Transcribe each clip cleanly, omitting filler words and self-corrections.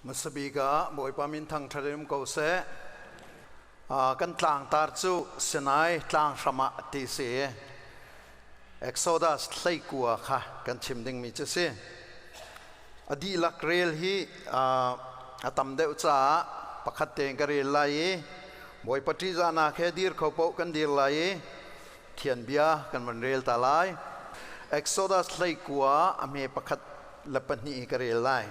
Hmasabik ah Bawipa min thangṭhat in um ko seh. Kan tlangtar cu Sinai tlang hram ah ti si. Exodus 19 kha kan chim dingmi cu si. A dihlak rel hi a tam deuh caah pakhat tein ka rel lai i Bawipa ṭihzahnak he dir kho paoh kan dir lai i Thian bia kan van rel ta lai. Exodus 19 a hme pakhat le pahnih ka rel lai.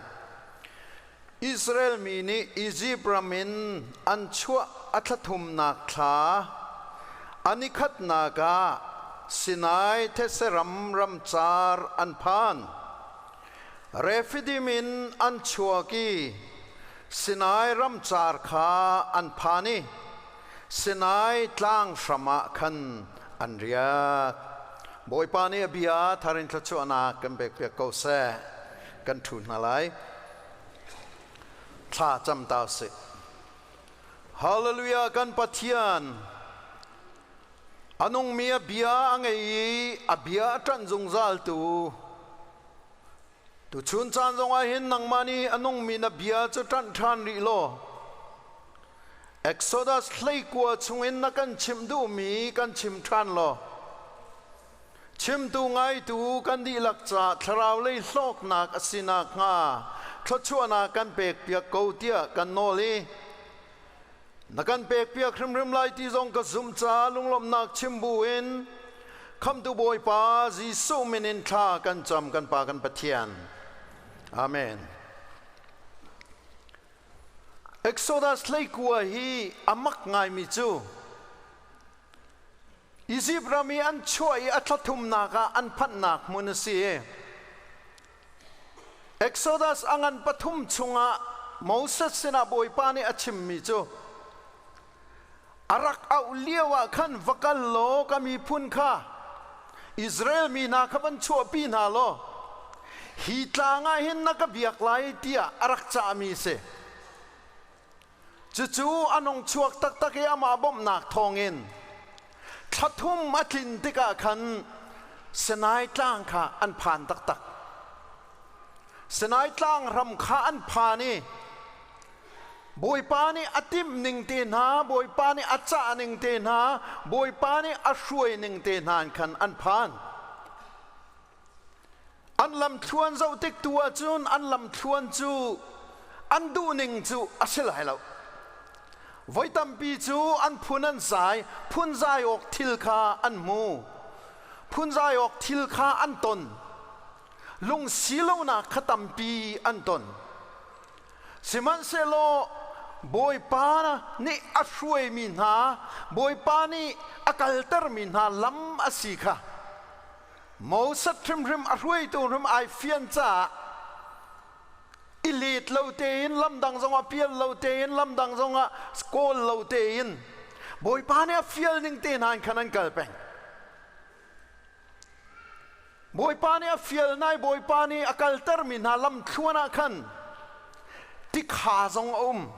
Israel mi nih Izipt ram in an chuah a thlathumnak thla a nikhatnak ah Sinai thetse ram ramcar an phan. Refidim in an chuak i Sinai ramcar kha an phan i Sinai tlang hram ah khan an riak. Bawipa nih a bia thar in thluachuahnak kan pekpiak ko seh. Kan ṭhu hna lai. Thla cam ta sih. Hallelujah kan Pathian a nungmi a bia a ngei i a bia a ṭanh zungzal tu tuchun caan zongah hin nangmah nih a nungmi na bia cu ṭanh ṭhan rih law Exodus 19 chungin na kan chimh duhmi kan chim ṭhan law chimtu ngaitu kan dihlak ca thlarau lei hlawknak a si nakhnga thluachuahnak kan pekpiak ko tiah kan nawl i na kan pekpiak hrimhrim lai ti zong ka zumh caah lunglawmhnak chim buin Khamtu Bawipa Jesuh min in thla kan cam kan Pa kan Pathian. Amen. Exodus 19 hi a mak ngaimi cu Izipt ram i an chuah i a thlathumnak ah an phanhnak hmun a si. Exodus a ngan pathum chungah Moses sinah Bawipa nih a chimmi cu a rak auh lio ah khan va kal law ka miphun kha Israel mi hna kha van chuahpi hna law hi tlang ah hin na ka biak lai tiah a rak cahmi si. Cucu a nung chuak taktak i amah bawmhnak thawngin thla thum a tlin tikah khan Sinai Tlang kha an phan taktak. Sinai Tlang ram kha an phan i Bawipa nih a timh ning te hna, Bawipa nih a cah ning te hna, Bawipa nih a hruai ning te hna khan an phan. An lamthluan zoh tik tu ahcun an lamthluan cu an duhning cu a si lai lo. Voi tampi cu an phun an zai, phunzai awk thil kha an hmu. Phunzai awk thil kha an ton. Lungsi lonak kha tampi an ton. Sihmanhsehlaw Bawipa nih a hruaimi hna, Bawipa nih a kaltermi hna lam a si kha Moses hrimhrim a hruaitu hrim ai fian caah i let lo tein lamdang zongah pial lo tein lamdang zongah kawl lo tein Bawipa nih a fial ning te hna in khan an kal peng. Bawipa nih a fial nai Bawipa nih a kaltermi hna lamthluan ah khan tikha zong a um.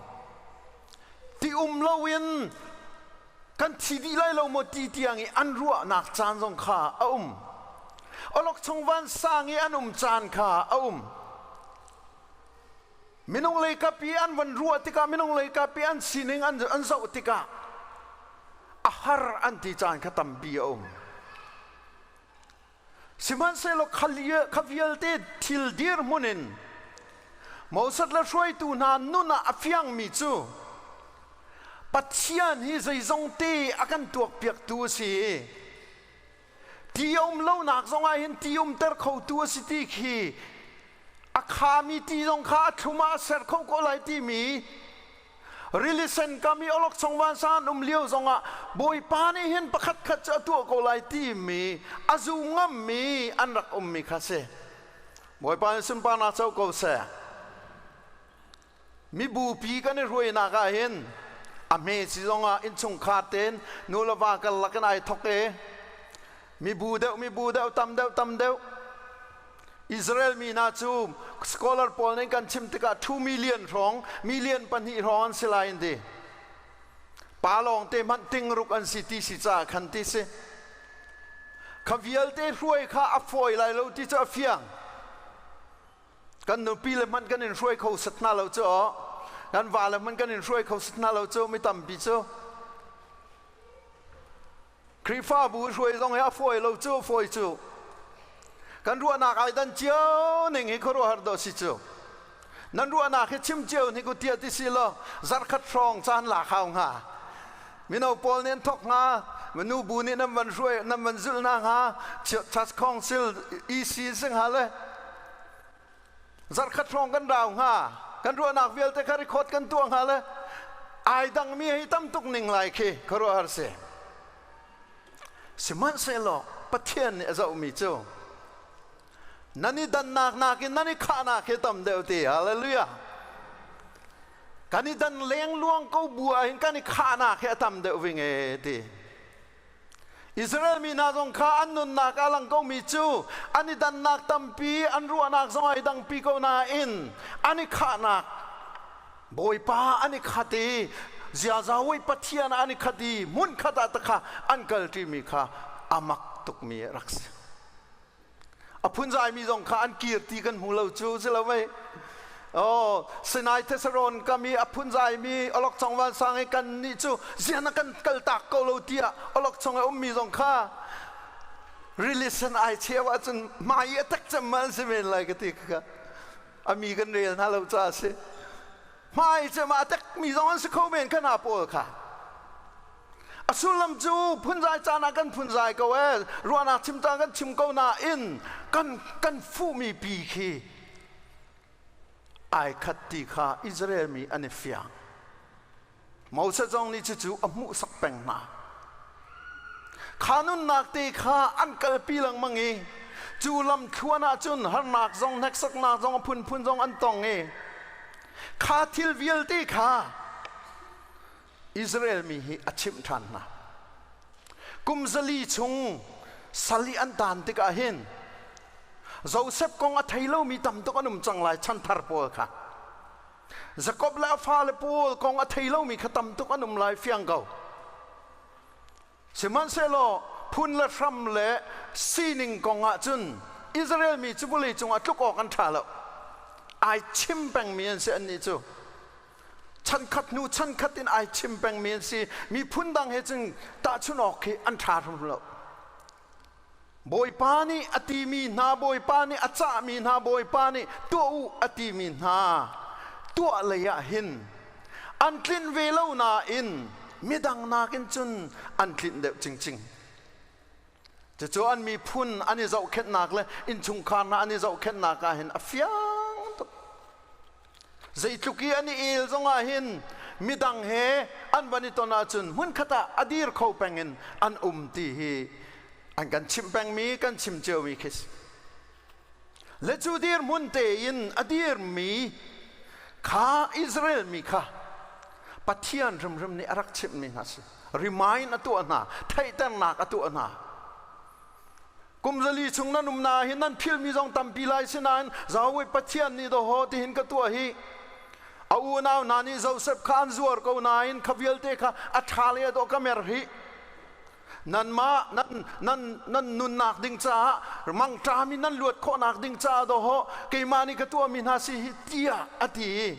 Ti um loin kan thi dih lai lo maw ti tiang i an ruahnak caan zong kha a um. Awlokchong vansang i an um caan kha a um. Minung lei kap i an van ruah tikah minung lei kap i an sining an zoh tikah a har an ti caan kha tampi a um. Sihmanhsehlaw kha vialte thil dirhmun in Moses le hruaitu hna nun ah a fiangmi cu Pathian hi zeizong te a kan tuakpiaktu a si i ti a um lonak zongah hin ti umter khotu a si ti khi a khami ti zong kha a thlum ah a ser kho ko lai timi Rili sen kam i awlokchong vansan um lio zongah Bawipa nih hin pakhat khat cu a tuah ko lai timi a zum ngammi an rak ummi kha si. Bawipa nih sunparnak co ko seh. Mibupi kan i hruainak ah hin a hme si zongah innchungkhar tein nu le va karlak in ai thok i mibu deuh mibu deuh tam deuh tam deuh Israel mi hna cu scholar pawl nih kan chim tikah 2 million hrawng million pahnih hrawng an si lai an ti. Pa lawng te hmanh tingruk an si ti si caah khan ti si. Kha vialte hruai kha a fawi lai lo ti cu a fiang. Kan nupi le hmanh kan in hruai kho set hna lo cu aw. Kan va le hmanh kan in hruai kho set hna lo cu mi tampi cu. Khrihfabu hruai zong hi a fawi lo cu fawi cu. Kan ruahnak ai dan cio ning hi khuaruahhar dawh si cu. Nan ruahnak hi chim cio ni ku tia ti si law zarkhat hrawng caan la khau hnga. Mino pawl nih an thok hnga, nu bu nih nan van hruai nan van zulh hna hnga, Church Council EC si hnga le zarkhat hrawng kan rau hnga. Kan ruahnak vialte kha record kan tuah hnga le ai dangmi hi tam tuk ning lai khi khuaruahhar si. Sihmanhsehlaw Pathian nih a zohmi cu nan i dannak nakin nan i khahnak hi tam deuh ti. Hallelujah. Kan i dan lengluang ko bu ah hin kan i khahnak hi a tam deuh ving e ti. Israel mi hna zong kha an nunnak a lang komi cu an i dannak tampi, an ruahnak zong ai dangpi ko nain an i khahnak Bawipa an i khat i ziaza wei Pathian an i khat i hmunkhat ah takha an kalṭimi kha a mak tukmi a rak si. A phunzaimi zong kha an kir ti kan hmu lo cu si lo mei. Oh, Sinai Thessalon kam i a phunzaimi awlokchong vansang i kan nih cu zian a kan kaltak ko lo tiah awlokchong a ummi zong kha rili sen ai cheu ahcun hmai i a tek cem ma an si men lai ka ti kha. A mi kan rel hna lo caah a si. Hmai cem ah a tekmi zong an si kho men kha hna pawl kha. A sullam cu phunzai caan ah kan phunzai ko ee, ruahnak chim caan kan chim ko nain kan kan fuhmi pi khi ai khat ti kha Israel mi an i fiang. Moses zong nih cucu a hmuhsak peng hna. Kha nunnak te kha an kalpi lengmang i cu lam thluan ahcun harnak zong hneksaknak zong a phunphun zong an tong i kha thil vialte kha Israel mi hi a chimh ṭhan hna. Kum 400 chung sal i an taan tikah hin Joseph kong a thei lomi tam tuk an um cang lai chanthar pawl kha. Jakob le a fale pawl kong a thei lomi kha tam tuk an um lai fiang ko. Sihmanhsehlaw phun le hram le sining kong ah cun Israel mi cu vawlei cungah tluk awk an ṭha lo. Ai chim pengmi an si annih cu. Chankhat hnu chankhat in ai chim pengmi an si. Miphun dang he cun tahchunh awk khi an ṭha hrim lo. Bawipa nih a timi hna, Bawipa nih a cahmi hna, Bawipa nih tuah u a timi hna tuah lei ah hin an tlinh ve lo nain midang nakin cun an tlinh deuh cingcing. Cucu an miphun an i zohkhenhnak le innchungkhar hna an i zohkhenhnak ah hin a fiang tuk. Zeitluk i an i el zongah hin midang he an van i ton ahcun hmunkhat ah a dir kho peng in an um ti hi an kan chimh pengmi kan chim ciomi khi si. Le cu dirhmun tein a dirmi kha Israel mi kha Pathian hrimhrim nih a rak chimhmi hna si. Remind a tuah hna, theihternak a tuah hna. Kum 400 chung nan um na hin nan philmi zong tampi lai sinain Yahweh Pathian nih dawhaw tihin ka tuah hi. A unau hna nih Joseph kha an zuar ko nain kha vialte kha a ṭha le a dawh ka mer hi. Nanmah nan nan nan nunnak ding caah mangṭam in nan luat khawhnak ding caah dawhaw keimah nih ka tuahmi hna si hi tiah a ti.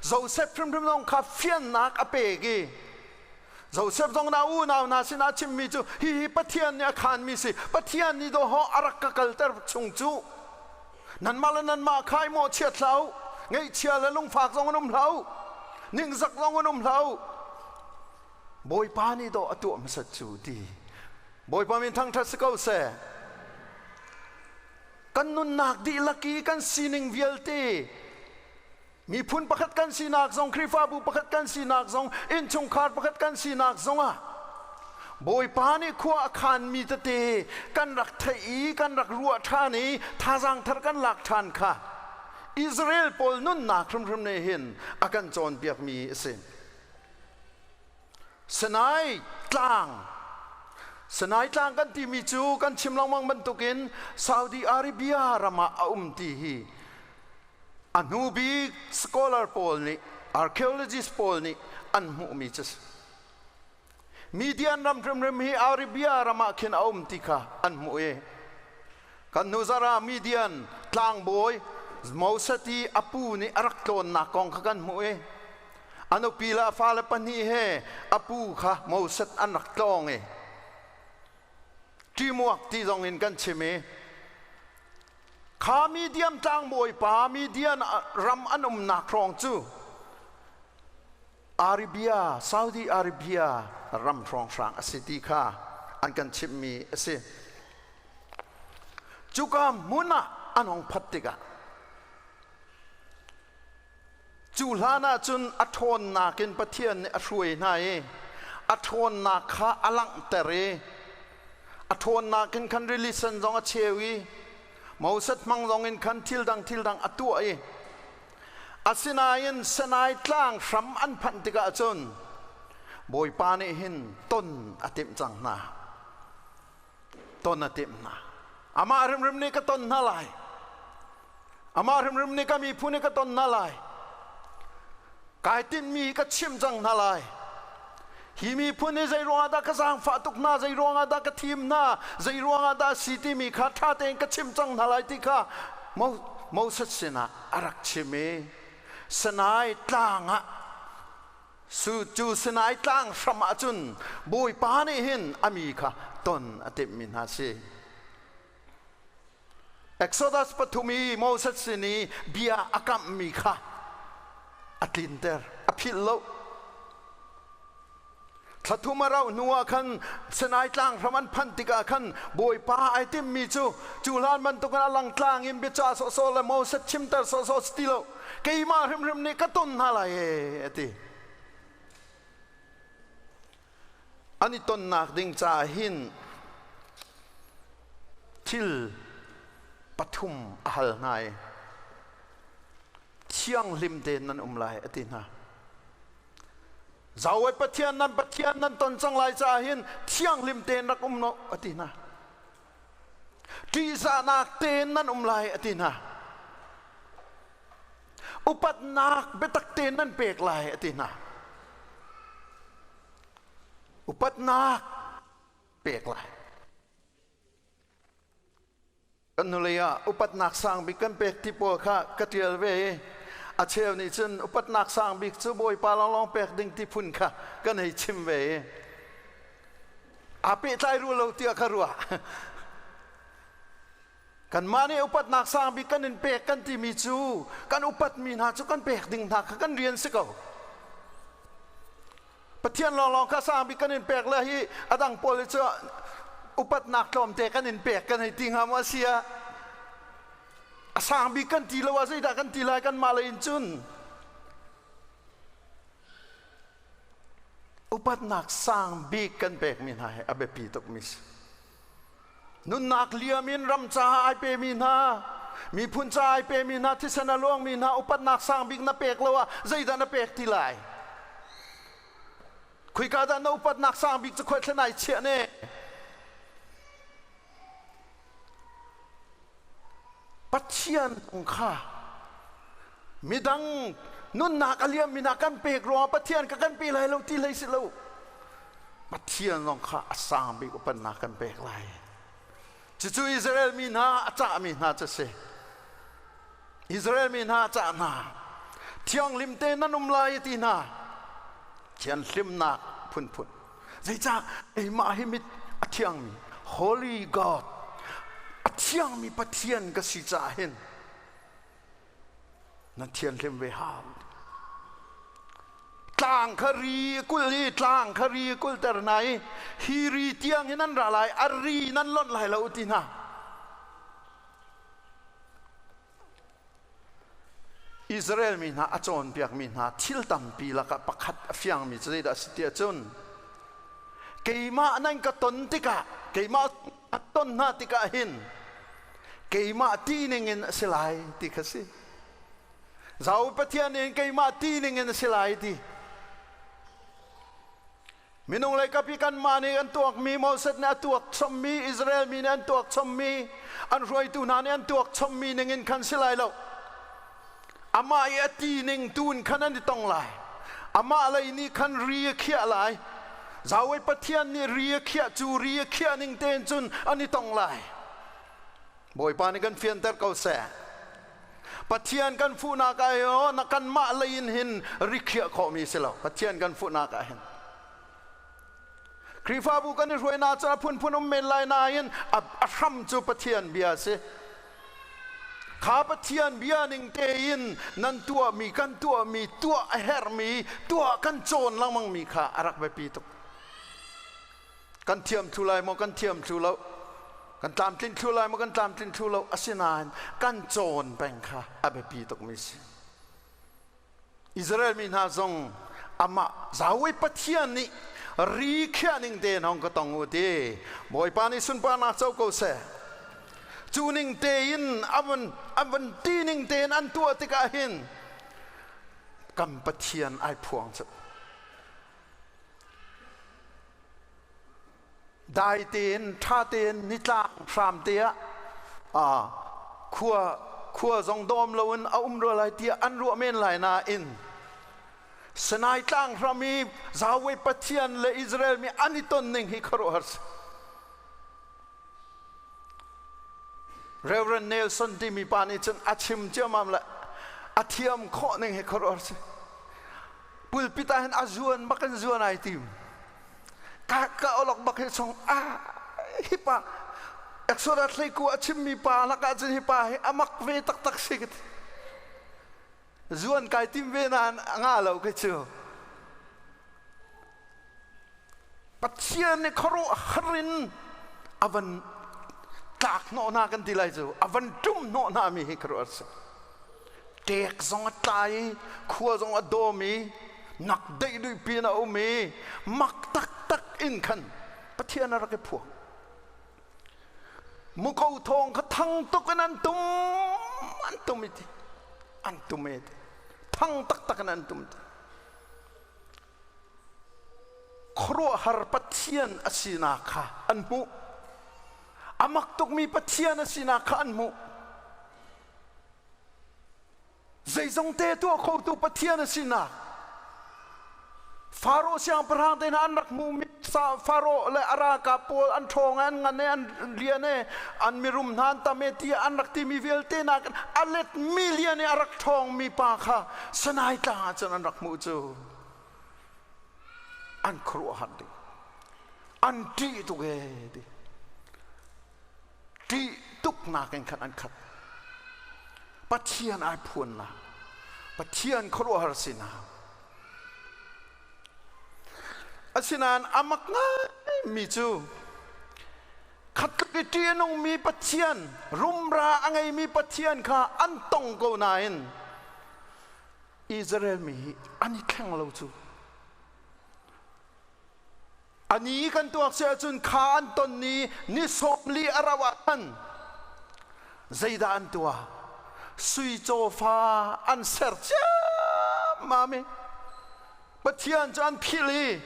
Joseph hrimhrim zong kha fiannak a pek i Joseph zong na unau hna sinah chimmi cu hihi Pathian nih a khaanmi si. Pathian nih dawhawh a rak ka kalter chung cu nanmah le nanmah kha i mawhchiat hlah u. Ngaihchia le lungfak zong an um hlah u. Ningzak zong an um hlah u. Bawipa nih dawh a tuah hmasat cu ti. Bawipa min thangṭhat si ko seh. Kan nunnak dihlak i kan sining vialte miphun pakhat kan sinak zong, Khrihfabu pakhat kan sinak zong, innchungkhar pakhat kan sinak zongah Bawipa nih khua a khanmi tete kan rak theih i kan rak ruah ṭhan i thazaang thar kan lak ṭhan kha Israel pawl nunnak hrimhrim nih hin a kan cawnpiakmi a si. Sinai tlang. Sinai tlang kan timi cu kan chim lengmang bantukin Saudi Arabia ram ah a um ti hi a hnu bik scholar pawl nih, archaeologist pawl nih an hmuhmi cu si. Midian ram hrimhrim hi Arabia ram ah khin a um ti kha an hmuh i kan hnu zarh ah Midian tlangbawi Moses i a pu nih a rak tlawnnak kong kha kan hmuh i a nupi le a fale pahnih he a pu kha Moses an rak tlawng i ṭimuak ti zong in kan chim i kha Midian tlangbawi pa Midian ram an umnak hrawng cu Arabia, Saudi Arabia ram hrawnghrang a si ti kha an kan chimhmi a si. Cuka hmun ah an hong phat tikah cu hlan ah cun a ṭhawnnak in Pathian nih a hruai hna i a ṭhawnnak kha a langhter i a ṭhawnnak in khan rili sen zong a cheu i Moses hmang zong in khan thil dang thil dang a tuah i Asinain Sinai tlang hram an phanh tikah cun Bawipa nih hin ton a timh cang hna. Ton a timh hna. Amah hrimhrim nih ka ton hna lai. Amah hrimhrim nih ka miphun nih ka ton hna lai. Kai tinhmi ka chimh cang hna lai. Hi miphun hi zei ruangah dah ka zaangfah tuk hna, zei ruangah dah ka thim hna, zei ruangah dah si timi kha ṭha tein ka chimh cang hna lai ti kha Moses sinah a rak chim i Sinai tlang ah cu Sinai tlang hram ah cun Bawipa nih hin a mi kha ton a timhmi hna si. Exodus pathum i Moses sin i bia a kamhmi kha a tlinter, a philh lo. Thla thum a rauh hnuah khan Sinai tlang hram an phanh tikah khan Bawipa ai timmi cu cu hlan bantukin a lang tlang in biacah sawhsawh le Moses chimter sawhsawh si ti lo, keimah hrimhrim nih ka ton hna lai ee, a ti. An i tonnak ding caah hin thil pathum a hal hna i thianghlim tein nan um lai a ti hna. Zawai Pathian nan Pathian nan ton cang lai caah hin thianghlim tein rak um no a ti hna. Ṭihzahnak tein nan um lai a ti hna. Upatnak biatak tein nan pek lai a ti hna. Upatnak pek lai. Kan hnulei ah upatnak sang bik kan pek ti pawl kha ka ṭial ve i a cheu nih cun upatnak sang bik cu Bawipa lawnglawng pek ding ti phun kha kan hei chim ve i aa pehtlai rua lo tiah ka ruah. Kanmah nih upatnak sang bik kan in pek kan timi cu kan upatmi hna cu kan pek ding hna kha kan rian si ko. Pathian lawnglawng kha sang bik kan in pek le hi a dang pawl hi cu upatnak tlawmte kan in pek kan hei ti hnga maw a si ah a sang bik kan ti lo ah zeidah kan ti lai kanmah lei in cun upatnak sang bik kan pekmi hna hi a biapi tukmi si. Nunnak liam in ram caah ai pemi hna, miphun caah ai pemi hna, thisen a luangmi hna upatnak sang bik na pek lo ah zeidah na pek ti lai? Khuika dah na upatnak sang bik cu khuaithlen ai chiah ne? Pathian kha midang nunnak a liammi hna kan pek ruangah Pathian ka kan pe lai lo ti hlei si lo. Pathian zong kha a sang bik upatnak kan pek lai. Cucu Israel mi hna a cahmi hna cu si. Israel mi hna a cah hna. Thianghlim te nan um lai ti hna. Thianhlimnak phunphun. Zeicah keimah hi mit a thiangmi Holy God a thiangmi Pathian ka si caah hin nan thianhlim ve hau. Tlang kha ri kul i tlang kha ri kulter hna i hi ri tiang hi nan ra lai a ri nan lonh lai lo ti hna. Israel mi hna a cawnpiakmi hna thil tampi lakah pakhat a fiangmi cu zeidah a si tiah cun keimah nan ka ton tikah keimah ton hna tikah hin keimah ti ningin a si lai ti kha si. Zau Pathian in keimah ti ningin a si lai ti. Minung lei kap i kanmah nih kan tuakmi Moses nih a tuak chommi Israel mi nih an tuak chommi an hruaitu hna nih an tuak chommi ningin khan si lai lo. Amah i a ti ning tu in khan an i tong lai. Amah lei nih khan ri a khiah lai. Yahweh Pathian nih ri a khiah cu ri a khiah ning tein cun an i tong lai. Bawipa nih kan fianter ko seh. Pathian kan fuhnak ah yo na kanmah lei in hin rikhiah khawhmi si lo. Pathian kan fuhnak ah hin. Khrihfabu kan i hruainak cu a phunphun um men lai nain a hram cu Pathian bia a si. Kha Pathian bia ning tein nan tuahmi kan tuahmi tuah a herhmi tuah kan cawn lengmangmi kha a rak biapi tuk. Kan thiam thlu lai maw kan thiam thlu lo kan tlamtlinh thlu lai maw kan tlamtlinh thlu lo asinain kan cawn peng kha a biapi tukmi si. Israel mi hna zong amah Yahweh Pathian nih ri khiah ning tein hong ka tong u ti Bawipa nih sunparnak co ko seh. Cu ning tein a van ti ning tein an tuah tikah hin kan Pathian ai phuang cu. Dai tein ṭha tein nitlak hram te ah khua khua zong dawm loin a um rua lai tiah an ruah men lai nain Sinai tlang hram i Yahweh Pathian le Israel mi an i ton ning hi khuaruahhar si. Reverend Nelson timi pa nih cun a chim ciammam le a thiam khawh ning hi khuaruahhar si. Pulpit ah hin a zuan bak in zuan ai tim. Ka ka olok bak hi chung a hi pa Exodus hleiku a chimmi pa lakah cun hi pa hi a mak ve taktak si ka ti. Zuan kai tim ve nain a nga lo ka cu. Pathian nih khuaruahhar in a van tlak hnawh hna kan ti lai cu a van ṭum hnawh hna mi hi khuaruahhar si. Ṭek zong a tla i khua zong a dawm i nak deih duih pin a um i mak taktak in khan Pathian a rak i phuang. Muko thawng kha thang tuk in an tum an tum i ti an tum e ti thang taktak in an tum ti. Khuaruahhar Pathian a sinak kha an hmuh. A mak tukmi Pathian a sinak kha an hmuh. Zeizongte tuah khotu Pathian a sinak. Faro siangpahrang te hna an rak hmuhmi Faro le a ralkap pawl an ṭhawng e, an ngan e, an lian e, an mirum hna an tam e tiah an rak timi vialte nakin a let million i a rak ṭhawngmi pa kha Sinai tlang ah cun an rak hmuh cu. An khuaruahhar ding. An ṭih tuk e ti. Ṭih tuknak in khan an khat. Pathian ai phuannak, Pathian khuaruahhar sinak. Asinain a mak ngaimi cu khatluk i ṭih a nungmi Pathian, rumra a ngeimi Pathian kha an tong ko nain Israel mi hi an i thleng lo cu. A ni kan tuak si ahcun kha an ton ni ni 40 a rauh ah khan zeidah an tuah? Sui cawfa an ser ciammam i Pathian cu an philh i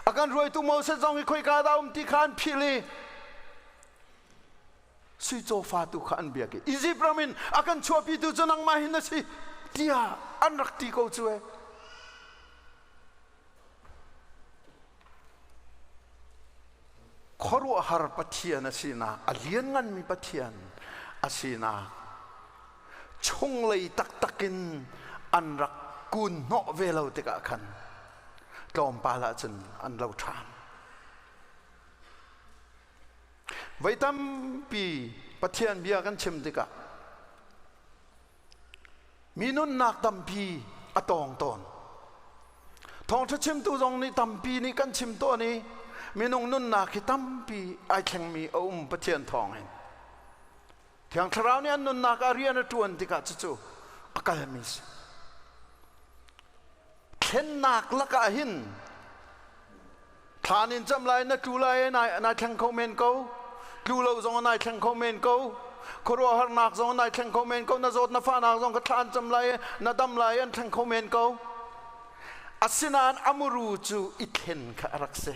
a kan hruaitu Moses zong hi khoika dah um ti kha an philh i sui cawfa tu kha an biak i Izipt ram in a kan chuahpitu cu nangmah hin na si tiah an rak ti ko cu e. Khuaruahhar Pathian a sinak, a liannganmi Pathian a sinak chunglei taktak in an rak kun hnawh ve lo tikah khan tlawmpal ah cun an lo ṭhan. Voi tampi Pathian bia kan chim tikah Mi nunnak tampi a tawng tawn. Thawngṭha chimtu zong nih tampi nih kan chim tawn i minung nunnak hi tampi ai thlengmi a um Pathian thawngin. Thiang Thlarau nih an nunnak ah rian a ṭuan tikah cucu a kalmi si. Thlennak lakah hin thlan in cam lai na tlu lai nai thleng kho men ko tlu lo zong nai thleng kho men ko khuaruahharnak zong nai thleng kho men ko na zawt na fahnak zong ka thlan cam lai na dam lai an thleng kho men ko asinain amuru cu i thlen kha a rak si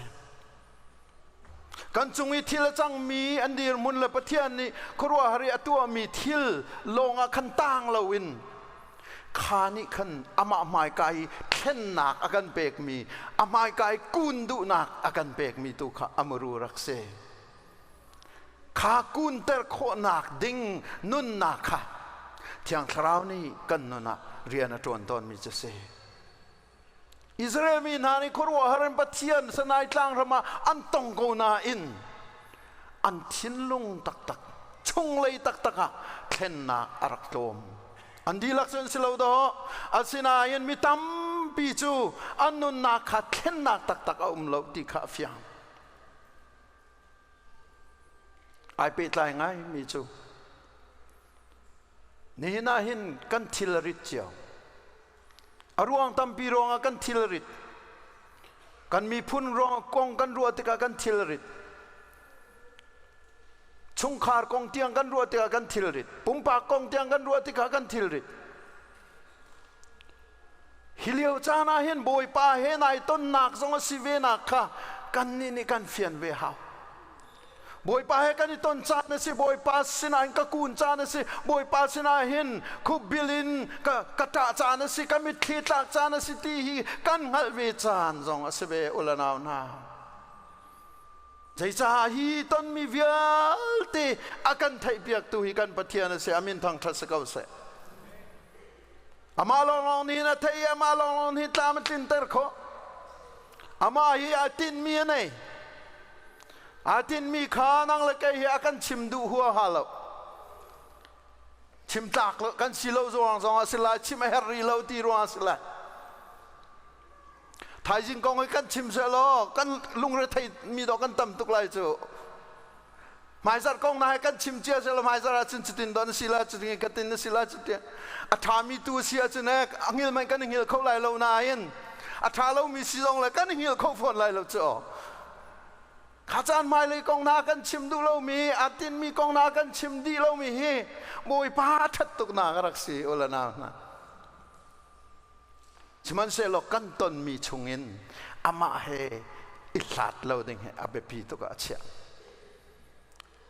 kan cung i thil a cangmi an dirhmun le Pathian nih khuaruahhar i a tuahmi thil lawngah khan tang loin kha nih khan amah hmaika i thlennak a kan pekmi a hmaika i kun duhnak a kan pekmi tu kha a muru rak si kha kunter khawhnak ding nunnak kha. Thiang Thlarau nih kan nun ah rian a ṭuan tawnmi cu si. Israel mi hna nih khuaruahhar in Pathian Sinai tlang ram ah an tong ko nain an thinlung taktak, chunglei taktak ah thlennak a rak tlawm. An dihlak cun si lo dawh, asinain mi tampi cu an nunnak kha thlennak taktak a um lo ti kha a fiang. Ai pehtlai ngai mi cu nihin ah hin kan thil a rit cio. A ruang tampi ruangah kan thil rit. Kan miphun ruang kong kan ruah tikah kan thil rit. Chungkhar kong tiang kan ruah tikah kan thil rit. Pumpak kong tiang kan ruah tikah kan thil rit. Hi lio caan ah hin Bawipa he nai tonnak zong a si ve nak kha kannih nih kan fian ve hau. Bawipa he kan i ton caan a si, Bawipa sinah hin ka kun caan a si, Bawipa sinah hin khupbil in ka, ka ṭah caan a si, ka mitthli tlak caan a si ti hi kan hngalh ve caan zong a si ve u le nau hna. Zeicah hi tonmi vialte a kan theihpiaktu hi kan Pathian a si, a min thangṭhat si ko seh. Amah lawnglawng nih hin a theih i amah lawnglawng nih tlam a tlinter khawh. Amah hi aa tinhmi a nei. Aa tinhmi kha nang le kei hi a kan chim duh huaha lo. Chim tlak lo kan si lo ruang zong ah si lai, chim a herh rih lo ti ruang ah si lai. Thaizing kong hi kan chim seh law kan lungre mi dawh kan tam tuk lai cu. Hmaizarh kong na he kan chim cia seh law hmaizarh ah cun cutin don si la cutin ka tin si la cutin a ṭhami tu si ahcun eh a hngil man kan i hngil kho lai lo nain a ṭha lomi si zong le kan i hngil kho fawn lai lo cu. Kha caan hmailei kong na kan chim duh lomi a tinmi kong na kan chim dih lomi hi Bawipa ṭhat tuk na ka rak si u le nau hna. Sihmanhsehlaw kan tonmi chungin amah he i hlat lo ding hi a biapi tuk ah a chiah.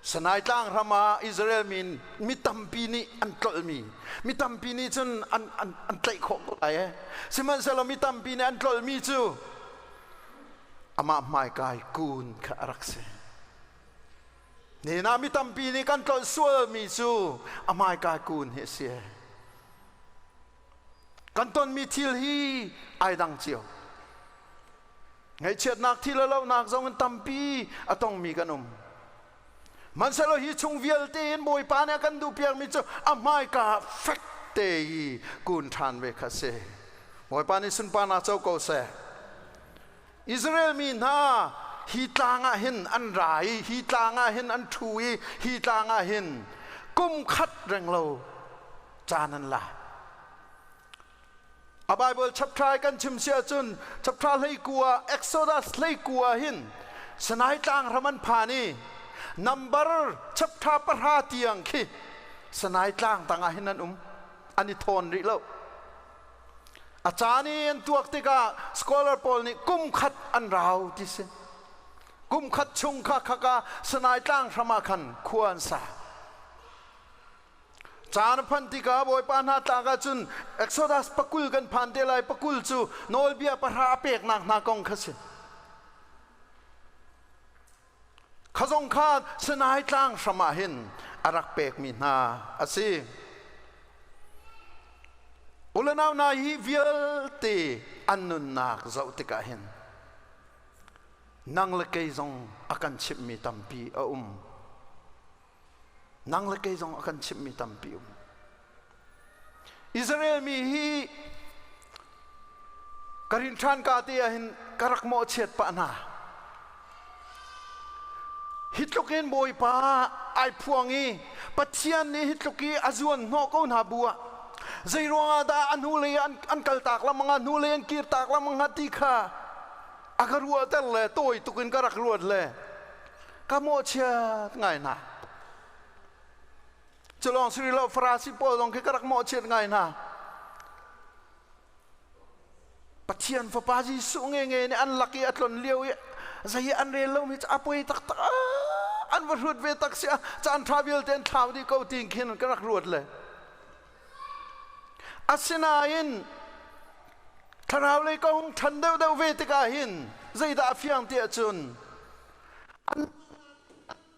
Sinai tlang ram ah Israel mi mi tampi nih an tlolhmi mi tampi nih cun an, an, an tlaih khawh ko lai eh. Sihmanhsehlaw mi tampi nih an tlolhmi cu amah hmaikai kun kha a rak si. Nihin ah mi tampi nih kan tlolh sualmi cu a hmaikai kun hi a si. Kan tonmi thil hi ai dang cio. Ngaihchiatnak thil a lonak zong in tampi a tongmi kan um. Hmanhsehlaw hi chung vialte in Bawipa nih a kan duhpiakmi cu a hmaika fek te i kun ṭhan ve kha si. Bawipa nih sunparnak co ko seh. Israel mi hna hi tlang ah hin an ra i hi tlang ah hin an ṭhu i hi tlang ah hin kum khat renglo caan an la. A Bible chapter kan chim si ahcun chapter 19 Exodus 19 hin Sinai tlang ram an phan i number chapter 10 tiang khi Sinai tlang tangah hin an um an i thawn rih lo. A caan i an tuak tikah scholar pawl nih kum khat an rau ti si. Kum khat chung kha khaka Sinai tlang hram ah khan khua an sa. Caan a phanh tikah Bawipa hna tlak ahcun Exodus 20 kan phan te lai 20 cu nawlbia 10 a peknak hna kong kha si. Kha zong kha Sinai tlang hram ah hin a rak pekmi hna a si. Ulenau hna hi vialte an nunnak zoh tikah hin nang le kei zong a kan chimhmi tampi a um. Nang le kei zong a kan chimhmi tampi um. Israel mi hi ka rin ṭhan ka te ah hin ka rak mawhchiat pah hna. Hi tluk in Bawipa ai phuang i Pathian nih hi tluk i a zuan hnawh ko hna bu ah zei ruangah dah a hnulei an, an kaltak lamang ah hnulei an kirtak lamang ah ti kha a ka ruahter le tawi tuk in ka rak ruat le ka mawhchiat ngai hna. Culawng si rih lo Farasi pawl zong khi ka rak mawhchiat ngai hna. Pathian Fapa Jesuh nge nih an lak i a tlon lio i zei an rel lomi cu a poi taktak an va hruat ve tak si caan ṭha vialte an thlau dih ko ti khin ka rak ruat le asinain thlarau lei kong ṭhan deuhdeuh ve tikah hin zeidah a fiang ti ahcun an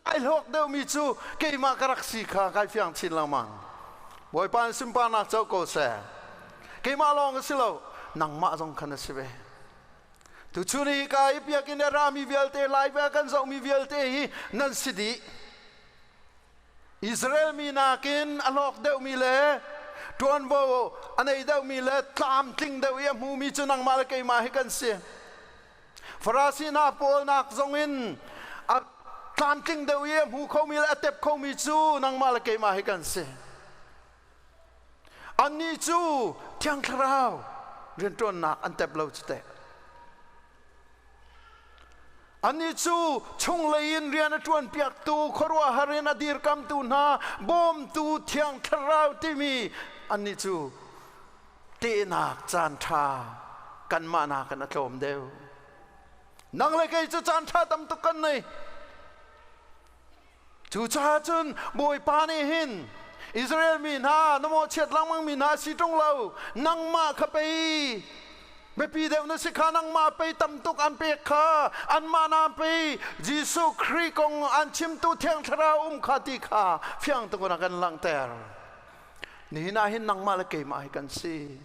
ai hlawk deuhmi cu keimah ka rak si kha kai fiang chin lengmang. Bawipa in sunparnak co ko seh. Keimah lawng a si lo, nangmah zong khan a si ve. Tuchun hi ka i biakinn a rami vialte, live a kan zohmi vialte hi nan si dih. Israel mi nakin a hlawk deuhmi le ṭuanvo a nei deuhmi le tlamtling deuh i a hmumi cu nangmah le keimah hi kan si. Farasi hna pawl nak zongin a tlamtling deuh i a hmu khomi le a tep khomi cu nangmah le keimah hi kan si. Annih cu Thiang Thlarau rianṭuannak an tep lo cu teh. Annih cu chunglei in rian a ṭuanpiaktu, khuaruahhar in a dirkamtu hna, bawmtu Thiang Thlarau timi annih cu tehnak caanṭha kanmah nakin a tlawm deuh. Nang le kei cu caanṭha tam tuk kan nei. Cucaah cun Bawipa nih hin Israel mi hna na mawhchiat lengmang mi hna si ṭung lo, nangmah kha pei biapi deuh na si kha, nangmah pei tam tuk an pek kha, anmah na pei Jesuh Khrih kong an chimtu Thiang Thlarau um kha ti kha fiang tuk in a kan langhter. Nihin ah hin nangmah le keimah hi kan si.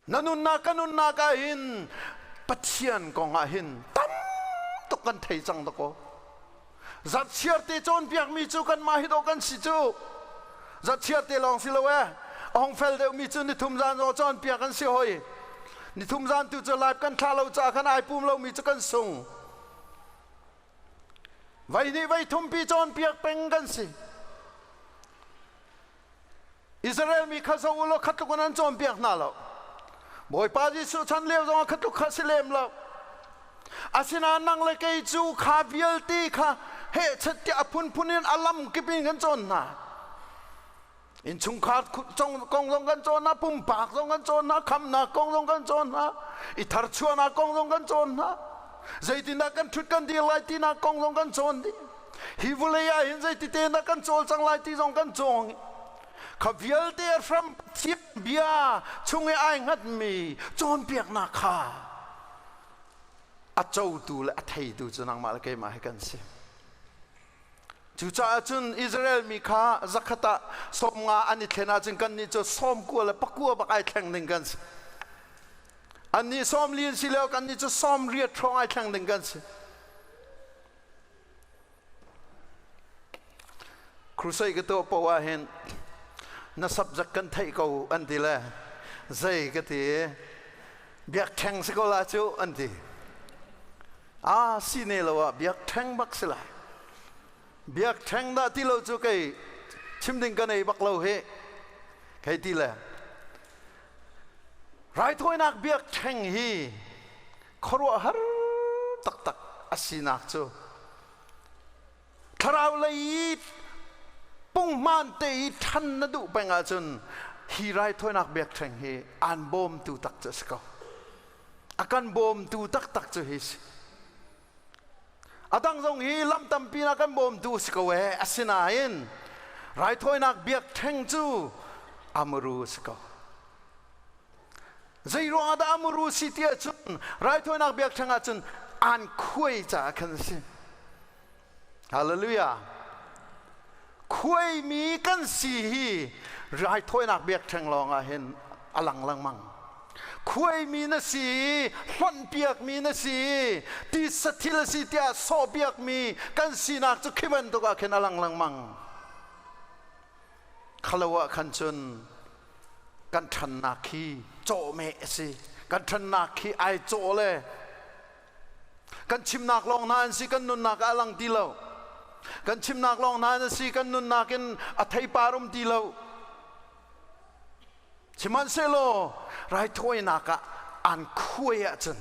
Na nunnak ka nunnak ah hin Pathian kong ah hin tam tuk kan thei cang dakaw. Zatchiar te cawnpiakmi cu kanmah hi dawh kan si cu. Zatchiar te lawng si lo e. A hong fel deuhmi cu nithum zan zong cawnpiak an si hoi. Nithum zan tu cu live kan thlah lo caah khan ai pum lomi cu kan sung. Voi hnih voi thumpi cawnpiak peng kan si. Israel mi kha zoh u law kha tluk in an cawnpiak hna lo. Bawipa Jesuh chan lio zongah kha tluk kha si lem lo. Asinain nang le kei cu kha vialte kha hehchet tiah a phunphun in a lam kip in kan cawn hna. Innchungkhar kong zong kan cawn hna, pumpak zong kan cawn hna, khamnak kong zong kan cawn hna, i tharchuahnak kong zong kan cawn hna. Zeitindah kan ṭhut kan dir lai tinak kong zong kan cawn dih. Hi vawlei ah hin zeiti te dah kan cawlcang lai ti zong kan cawng. Kha vialte a hram Pathian bia chung i ai hngatmi cawnpiaknak kha a cotu le a theitu cu nangmah le keimah hi kan si. Cucaah cun Israel mi kha zakhat ah 50 an i thlen ahcun kannih cu 94 bak ai thleng ding kan si. Annih 40 an si lio kannih cu 80 hrawng ai thleng ding kan si. Crusade ka tuah poah ah hin na subject kan theih ko an ti le zei ka ti biakṭheng si ko la cu an ti. Ah si ne lo ah biakṭheng bak si lai. Biakṭheng dah ti lo cu kei chim ding ka nei bak lo hi kei ti le raithawinak biakṭheng hi khuaruahhar taktak a sinak cu thlarau lei i punghman te i ṭhan na duh peng ahcun hi raithawinak biakṭheng hi aan bawmtu tak cu a si ko. A kan bawmtu taktak cu hi si. A dang zong hi lam tampi na kan bawmtu si ko ee. Asinain raithawinak biakṭheng cu amuru si ko. Zei ruangah dah amuru si ti ahcun raithawinak biakṭheng ahcun aan khuai caah khan a si. Hallelujah. Khuaimi kan si hi raithawinak biakṭheng lawng ah hin a lang lengmang. Khuaimi na si, hlonhpiakmi na si, tisa thil a si tiah sawhpiakmi kan sinak cu khi bantuk ah khin a lang lengmang. Khalo ah khan cun kan ṭhannak khi cawhmeh a si. Kan ṭhannak khi ai cawh le kan chimnak lawng hna an si, kan nunnak ah a lang ti lo. Kan chimnak lawng hna an si, kan nunnak in a theipar um ti lo. Sihmanhsehlaw raithawinak ah an khuai ahcun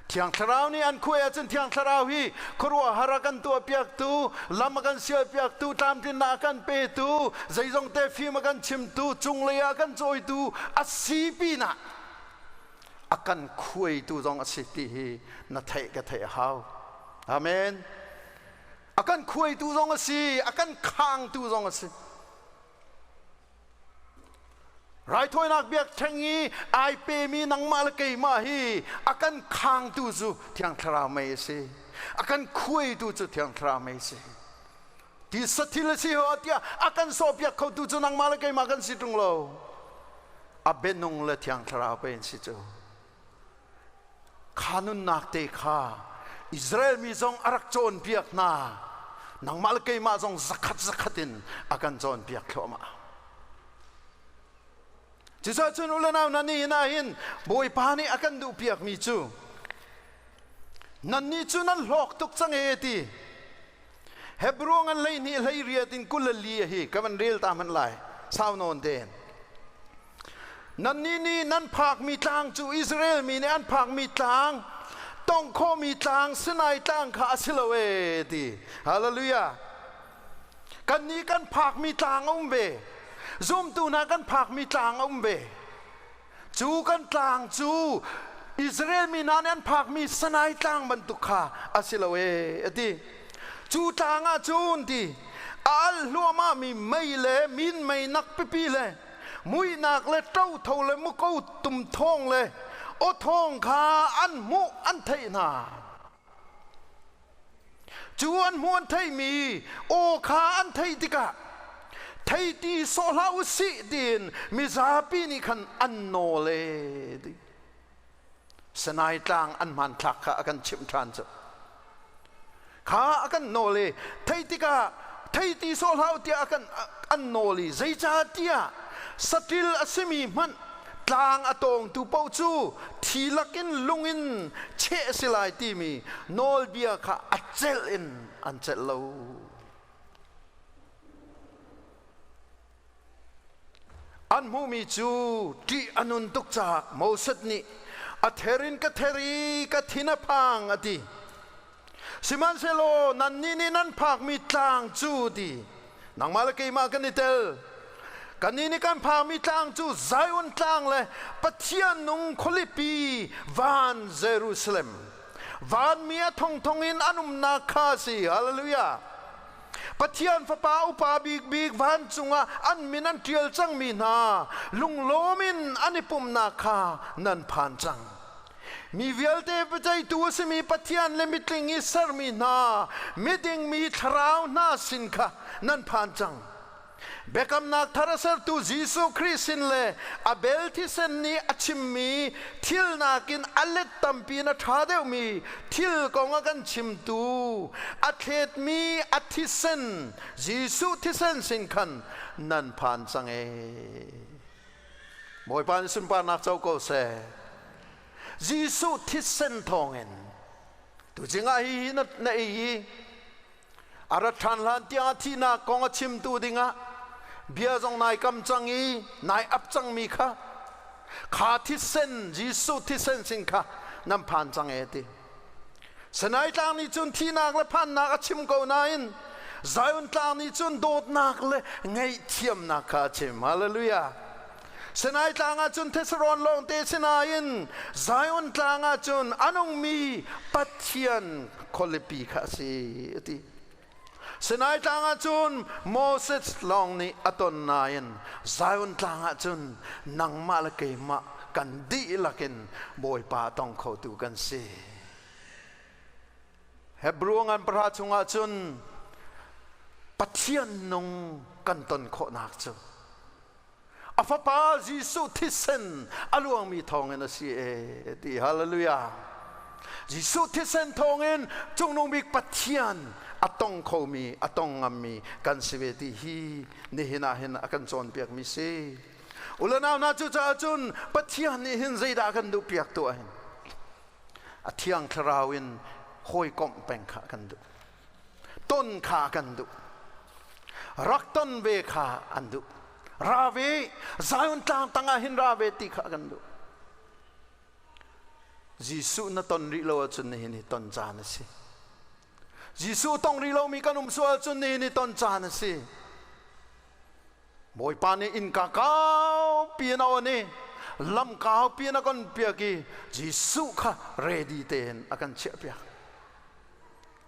Thiang Thlarau nih an khuai ahcun Thiang Thlarau hi khuaruahhar a kan tuahpiaktu, lam a kan sialpiaktu, tlamtlinnak a kan petu, zeizong te fim a kan chimtu, cunglei ah a kan cawitu a si pinah a kan khuaitu zong a si ti hi na theih ka theih a hau. Amen. A kan khuaitu zong a si, a kan khangtu zong a si. Raithawinak biakṭheng i ai pemi nangmah le keimah hi a kan khangtu cu Thiang Thlarau mei a si. A kan khuaitu cu Thiang Thlarau mei a si. Ti sathil a si ho tiah a kan sawhpiak khotu cu nangmah le keimah kan si ṭung lo. A bianung le Thiang Thlarau pei an si cu. Kha nunnak te kha Israel mi zong a rak cawnpiak hna. Nangmah le keimah zong zakhat zakhat in a kan cawnpiak thluahmah. Cucaah cun u le nau nan nihin ah hin Bawipa nih a kan duhpiakmi cu nannih cu nan hlawk tuk cang e ti. Hebrew ngan 12 18 in 24 hi ka van rel ta hmanh lai sau nawn tein. Nannih nih nan phakmi tlang cu Israel mi nih an phakmi tlang tongh khawhmi tlang Sinai tlang kha a si lo e ti. Hallelujah. Kannih kan phakmi tlang a um ve. Zumtu hna kan phakmi tlang a um ve. Cu kan tlang cu Israel mi hna nih an phakmi Sinai tlang bantuk kha a si lo e a ti. Cu tlang ah cun ti a al hluahmahmi mei le minmei nak pipi le muihnak le ṭotho le muko tum thawng le aw thawng kha an hmuh an theih hna. Cu an hmuh an theihmi aw kha an theih tikah thei ti sawh hlah u sih tiin mizapi nih khan an nawl e ti. Sinai tlang an hmanthlak kha a kan chimh ṭhan cu. Kha a kan nawl i thei tikah thei ti sawh hlah u tiah a kan an nawl i zeicahtiah saṭil a simi hmanh tlang a tawngtu paoh cu thi lakin lung in cheh a si lai timi nawlbia kha a celh in an celh lo. An hmuhmi cu ṭih a nun tuk caah Moses nih a ther in ka ther i ka thin a phang a ti. Sihmanhsehlaw nannih nih nan phakmi tlang cu ti nangmah le keimah kan i tel. Kannih nih kan phakmi tlang cu Zion tlang le Pathian nung khualipi van Jerusalem. Vanmi a thongthong in an umnak kha a si. Hallelujah. Pathian fapa upa bikbik vancung ah an min an ṭial cangmi hna lunglawm in an i pumhnak kha nan phan cang. Mi vialte biaceihtu a simi Pathian le mitling i sermi hna miding mi thlarau hna sin kha nan phan cang. Biakamnak thar a sertu Jesuh Khrih sin le Abel thisen nih a chimmi thil nakin a let tampi in a ṭha deuhmi thil kong a kan chimtu a thletmi a thisen Jesuh thisen sin khan nan phan cang ee. Bawipa nih sunparnak co ko seh. Jesuh thisen thawngin tuzing ah hihi na ei i a rat ṭhan hlan tiang a thihnak kong a chimtu dingah bia zong nai kam cang i nai ap cangmi kha kha thisen Jesuh thisen sin kha nan phan cang e ti. Sinai tlang nih cun thihnak le phannak a chim ko nain Zion tlang nih cun dawtnak le ngaihthiamnak kha a chim. Hallelujah. Sinai tlang ah cun thesarawn lawngte sinain Zion tlang ah cun a nungmi Pathian khualipi kha a si a ti. Sinai tlang ah cun Moses lawng nih a ton nain Zion tlang ah cun nangmah le keimah kan dihlak in Bawipa a tong khotu kan si. Hebrew ngan pahra chungah cun Pathian nung kan ton khawhnak cu a fapa Jesuh thisen a luangmi thawngin a si e ti. Hallelujah. Jesuh thisen thawngin Cungnung Bik Pathian a tong khomi, a tong ngammi kan si ve ti hi nihin ah hin a kan cawnpiakmi si. Ulanau hna, cucaah cun Pathian nih hin zeidah kan duhpiak tuah hin a Thiang Thlarau in hawikomh peng kha kan duh, ton kha kan duh, rak ton ve kha an duh, ra ve, Zion tlang tangah hin ra ve ti kha kan duh. Jesuh na ton rih lo ahcun nihin hi ton caan a si. Jesuh tong rih lomi kan um sual ahcun nihin hi ton caan a si. Bawipa nih innka kaupi in a on i lam kaupi in a kan piak i Jesuh kha ready tein a kan chiahpiak.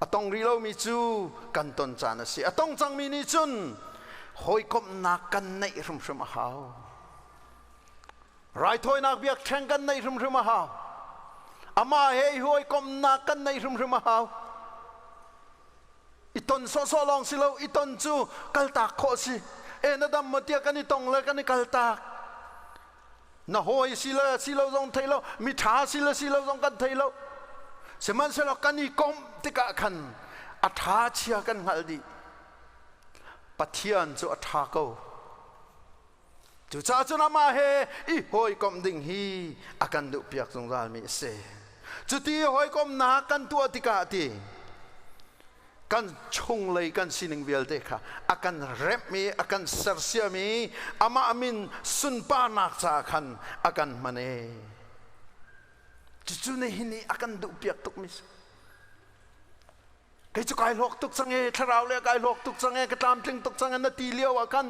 A tong rih lomi cu kan ton caan a si. A tong cangmi nih cun hawikomhnak kan neih hrimhrim a hau. Raithawinak biakṭheng kan neih hrimhrim a hau. Amah he i hawikomhnak kan neih hrimhrim a hau. I ton sawhsawh lawng si lo, i ton cu kaltak khawh si. E na dam maw tiah kan i tong le kan i kaltak. Na hawi si le si lo zong thei lo, mi ṭha si le si lo zong kan thei lo. Sihmanhsehlaw kan i komh tikah khan a ṭha chia kan hngalh dih. Pathian cu a ṭha ko. Cucaah cun amah he i hawikomh ding hi a kan duhpiak zungzalmi a si. Cuti hawikomhnak kan tuah tikah ti kan chunglei kan sining vialte kha a kan remh i a kan sersiam i amah min sunparnak caah khan a kan hman e. Cucu nihin i a kan duhpiak tukmi si. Kei cu kai hlawk tuk cang e, thlarau le kai hlawk tuk cang e, ka tlamtling tuk cang e na ti lio ah khan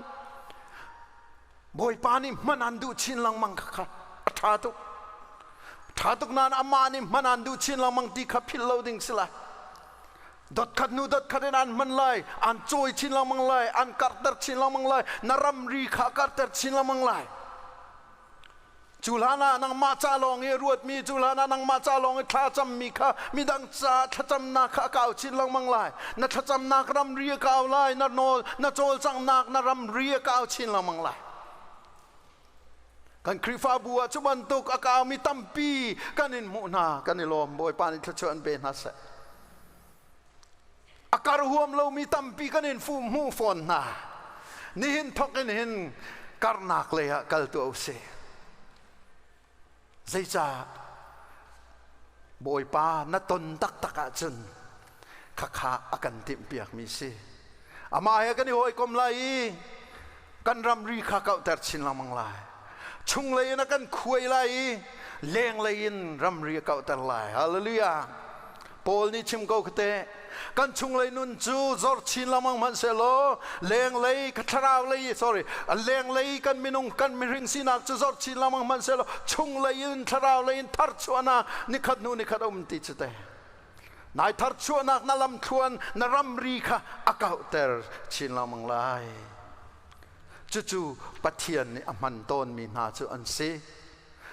Bawipa nih hman an duh chin lengmang kha a ṭha tuk. Ṭha tuk nain amah nih hman an duh chin lengmang ti kha philh lo ding si lai. Dot khat hnu dot khat in an hman lai, an cawi chin lengmang lai, an karhter chin lengmang lai, na ramri kha karhter chin lengmang lai. Cu hlan ah nangmah ca lawng i ruatmi, cu hlan ah nangmah ca lawng i thlacammi kha midang ca thlacamnak kha a kau chin lengmang lai. Na thlacamnak ramri a kau lai, na nawl, na cawlcanghnak na ramri a kau chin lengmang lai. Kan Khrihfabu ah cu bantuk a kaumi tampi kan in hmuh hna, kan i lawm. Bawipa nih thluachuah an pe hna seh. A kar huam lomi tampi kan in fuh hmuh fawn hna. Nihin thawk in hin karnak lei ah kal tuah usih. Zeicah Bawipa na ton taktak ahcun khakha a kan timhpiakmi si. Amah he kan i hawikom lai i kan ramri kha kauhter chin lengmang lai. Chunglei in a kan khuai lai i lenglei in ramri a kauhter lai. Hallelujah. Paul nih chim ko kate kan chunglei nun cu zor chin lengmang hmanh sehlaw lenglei ka thlarau lei sorry lenglei kan minung kan mihring sinak cu zor chin lengmang hmanh sehlaw chunglei in thlarau lei in tharchuahnak nikhat hnu nikhat a um ti cu te. Nai tharchuahnak na lamthluan na ramri kha a kauhter chin lengmang lai. Cucu Pathian nih a hman tawnmi hna cu an si.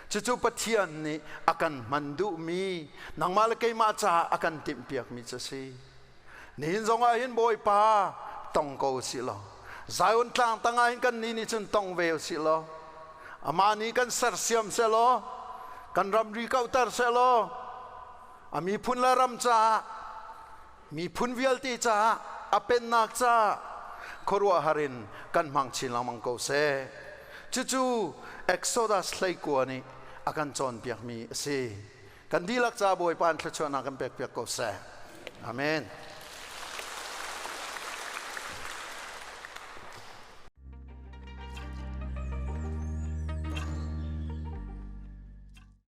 Cucu Pathian nih a kan hman duhmi, nangmah le keimah caah a kan timhpiakmi cu a si. Nihin zong ah hin Bawipa tong ko usih law, Zion tlang tangah hin kan nih nih cun tong ve usih law, amah nih kan sersiam sehlaw, kan ramri kauhter sehlaw, a miphun le ram caah miphun vialte caah a pennak caah khuaruahhar in kan hmang chin lengmang ko seh. Cucu Exodus 19 nih a kan cawnpiakmi a si. Kan dihlak ca Bawipa in thluachuahnak kan pekpiak ko seh. Amen.